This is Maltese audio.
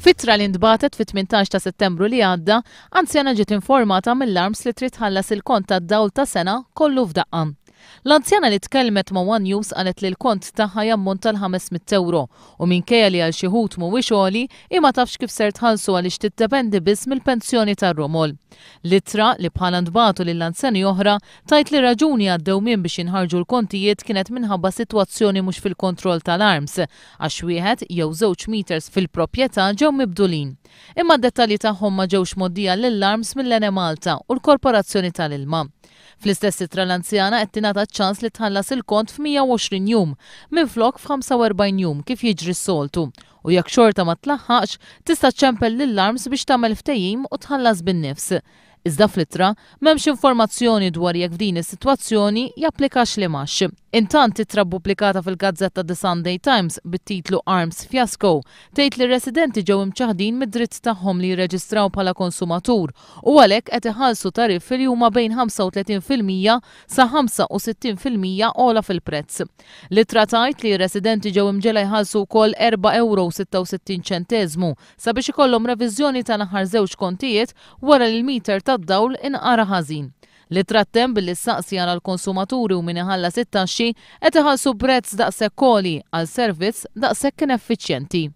F'ittra li ntbagħtet fit-18 ta' Settembru li għadda, anzjana ġiet informata mill-ARMS li trid tħallas il-kont tad-dawl ta' sena kollu f'daqqa. L-anzjana li tkellmet ma' one News qalet li l-kont tagħha jammonta għal 500 ewro u minkejja li għal xi wħud mhuwiex għoli, hi ma tafx kif ser tħallsu għaliex tiddependi biss mill-pensjoni tar-romol. L-ittra, li bħalha ntbagħtu lil anzjani oħra, tgħid li r-raġuni għad-dewmien biex jinħarġu l-kontijiet kienet minħabba sitwazzjoni mhux fil-kontroll tal-ARMS għax wieħed jew żewġ meters fil-proprjetà ġew mibdulin. Imma d-dettalji tagħhom ma ġewx mgħoddija lill-ARMS mill-Enemalta u l-Korporazzjoni tal-Ilma. Fl-istess ittra l-anzjana qed tingħata ċ-ċans li tħallas il-kont f'120 jum minflok f'45 jum kif jiġri s-soltu u jekk xorta ma tlaħħaqx tista' ċċempel lill-ARMS biex tagħmel ftehim u tħallas bin-nifs. Iżda fl-ittra m'hemmx informazzjoni dwar jekk f'din is-sitwazzjoni japplikax l-imgħax. Intant ittra ppubblikata fil-gazzetta The Sunday Times bit-titlu Arms Fiasco tgħid li r-residenti ġew imċaħħdin mid-dritt tagħhom li jirreġistraw bħala konsumatur u għalhekk qed iħallsu tariffi li huma bejn 35% sa 65% ogħla fil-prezz. L-ittra tgħid li r-residenti ġew imġegħla jħallsu wkoll 4 ewro u 66 ċenteżmu sabiex ikollhom reviżjoni tal-aħħar żewġ kontijiet wara li l-meter tad-dawl inqara ħażin. L-ittra ttemm billi ssaqsi għala l-konsumaturi u min iħallas it-taxxi qed iħallsu prezz daqshekk għoli għal servizz daqshekk ineffiċjenti.